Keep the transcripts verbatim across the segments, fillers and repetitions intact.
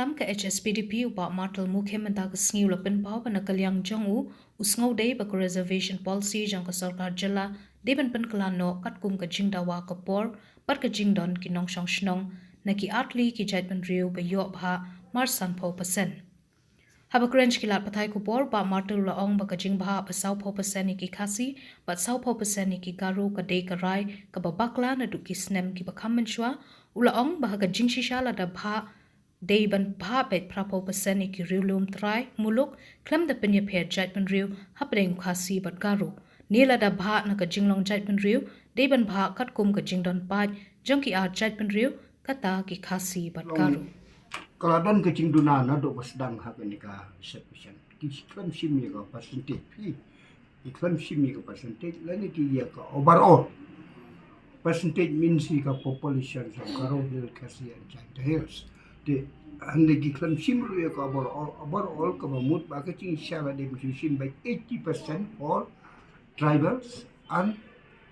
Kam ka H S P D P u Bah Martel Mukhim mynta ka sngi u la pynpaw ba na ka liang jong u, u sngew dei ba ka reservation policy jong ka sorkar jylla dei ban pynkylla noh katkum ka jingdawa ka por bad ka jingdon ki nongshong shnong na ki artylli ki jaitbynriew ba ïoh bhah mar sanphew percent. Haba kren sha ki lad pathai khubor, Bah Martel u la ong ba ka jingbhah ba sawphew percent ïa ki Khasi bad sawphew percent ïa ki Garo ka dei ka rai kaba bakla naduh ki snem kiba kham mynshuwa. U la ong ba ha ka jingshisha lada bhah dei ban bhah beit phraphew percent ïa ki riewlum trai muluk khlem da pynïapher jaitbynriew hapdeng u Khasi bad Garo. Ne lada bhah na ka jinglong jaitbynriew dei ban bhah katkum ka jingdon paid jong ki ar jaitbynriew, kata ki Khasi bad Garo. Ka la don ka jingduna naduh ba sdang ha kane ka reservation. Ki khlem shim ïa ka percentage, phi. Ki khlem shim ïa ka percentage lane ki ïa ka overall. Percentage means ïa ka population jong Garo Hills, Khasi and Jaintia Hills. Te hynrei ki khlem shim ruh ïa ka overall, overall kaba mut ba ka jingshisha la dei ban shim by eighty percent for tribals and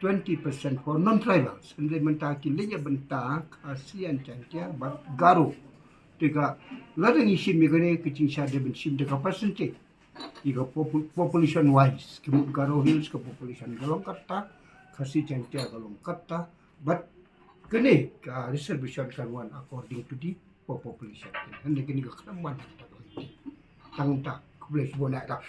twenty percent for non-tribals. Hynrei mynta ki leit ïa bynta Khasi and Jaintia bad Garo. Te ka lada ngi shim ïa kane ka jingshisha dei ban shim da ka percentage. Ïa ka popu-, population wise, ka mut Garo Hills ka population ka long katta, Khasi Jaintia ka long katta, but kane ka reservation kan wan according to the population. Hynrei kane ka khlem wan hangta ka lei. Tang ta, khublei shibun ïa ta.